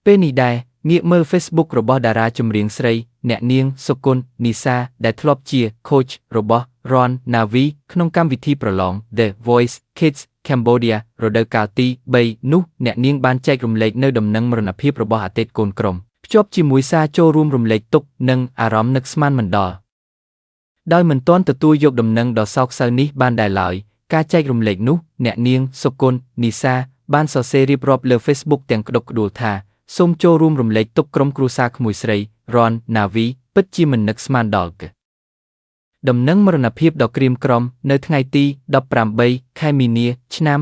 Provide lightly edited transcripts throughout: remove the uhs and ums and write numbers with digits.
ពេលនេះដែរងាកមើល Facebook របស់តារាចម្រៀងស្រី អ្នកនាងសុគន្ធនីសាដែលធ្លាប់ជា Coach របស់ Ron Navi ក្នុងកម្មវិធីប្រឡង The Voice Kids Cambodia រដូវកាលទី3នោះអ្នកនាងបានចែករំលែកនៅដំណឹងមរណភាពរបស់អតីតកូនក្រុមភ្ជាប់ជាមួយសារចូលរួមរំលែកទុក្ខនិងអារម្មណ៍នឹកស្មានមិនដល់ដោយមិនទាន់ទទួលយកដំណឹងដ៏សោកសៅនេះបានដែរឡើយការចែករំលែកនោះអ្នកនាងសុគន្ធនីសាបានសរសេររៀបរាប់លើ Facebook ទាំងក្តុកក្តួលថាសូមចូលរួមរំលែកទុក្ខក្រុមគ្រួសារក្មួយស្រី Ron Navi ពិតជាមិននឹកស្មានដល់ដំណឹងមរណភាពដ៏ក្រៀមក្រំនៅថ្ងៃទី18ខែមីនាឆ្នាំ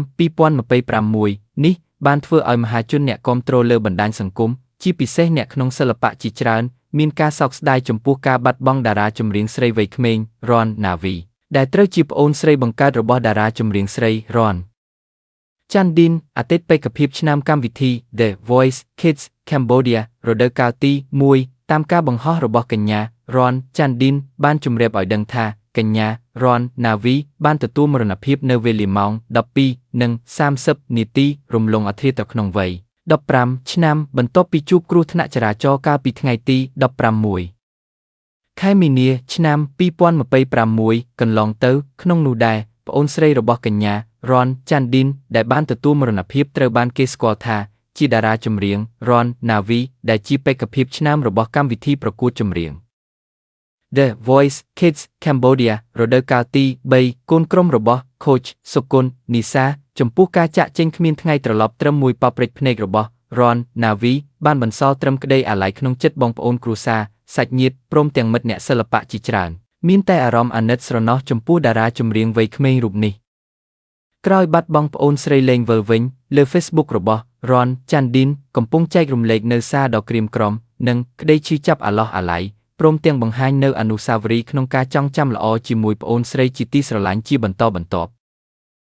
2026នេះបានធ្វើឲ្យមហាជនអ្នកគាំទ្រលើបណ្ដាញសង្គមជាពិសេសអ្នកក្នុងសិល្បៈជាច្រើនមានការសោកស្ដាយចំពោះការបាត់បង់តារាចម្រៀងស្រីវ័យក្មេង Ron Navi ដែលត្រូវជាប្អូនស្រីបង្កើតរបស់តារាចម្រៀងស្រី Ron Chandin អតីតបេក្ខភាពឆ្នាំកម្មវិធី The Voice Kids Cambodia រដូវកាលទី1តាមការបង្ហោះរបស់កញ្ញា Ron Chandin បានជម្រាបឲ្យដឹងថាកញ្ញា Ron Navi បានទទួលមរណភាពនៅវេលាម៉ោង12:30នាទីរំលងអធិទៅក្នុងវ័យ15ឆ្នាំបន្ទាប់ពីជួបគ្រោះថ្នាក់ចរាចរណ៍កាលពីថ្ងៃទី16ខែមីនាឆ្នាំ2026កន្លងទៅក្នុងនោះដែរប្អូនស្រីរបស់កញ្ញា Ron Chandin ដែលបានទទួលមរណភាពត្រូវបានគេស្គាល់ថាជាតារាចម្រៀង Ron Navi ដែលជាបេក្ខភាពឆ្នើមរបស់កម្មវិធីប្រកួតចម្រៀង The Voice Kids Cambodia រដូវកាលទី3កូនក្រុមរបស់ Coach សុគន្ធនីសាចំពោះការចាក់ចេញគ្មានថ្ងៃត្រឡប់ត្រឹមមួយប៉ព្រិចភ្នែករបស់ Ron Navi បានបន្សល់ត្រឹមក្តីអាល័យក្នុងចិត្តបងប្អូនគ្រួសារសាច់ញាតិព្រមទាំងមិត្តអ្នកសិល្បៈជាច្រើនមានតែអារម្មណ៍អាណិតស្រណោះចំពោះតារាចម្រៀងវ័យក្មេងរូបនេះក្រោយបាត់បង់ប្អូនស្រីលេងវិលវិញលើ Facebook របស់ Ron Chandin កំពុងចែករំលែកនៅសារដ៏ក្រៀមក្រំនិងក្តីឈឺចាប់អាឡោះអាល័យព្រមទាំងបង្ហាញនៅអនុស្សាវរីយ៍ក្នុងការចងចាំល្អជាមួយប្អូនស្រីជាទីស្រឡាញ់ជាបន្តបន្ទាប់។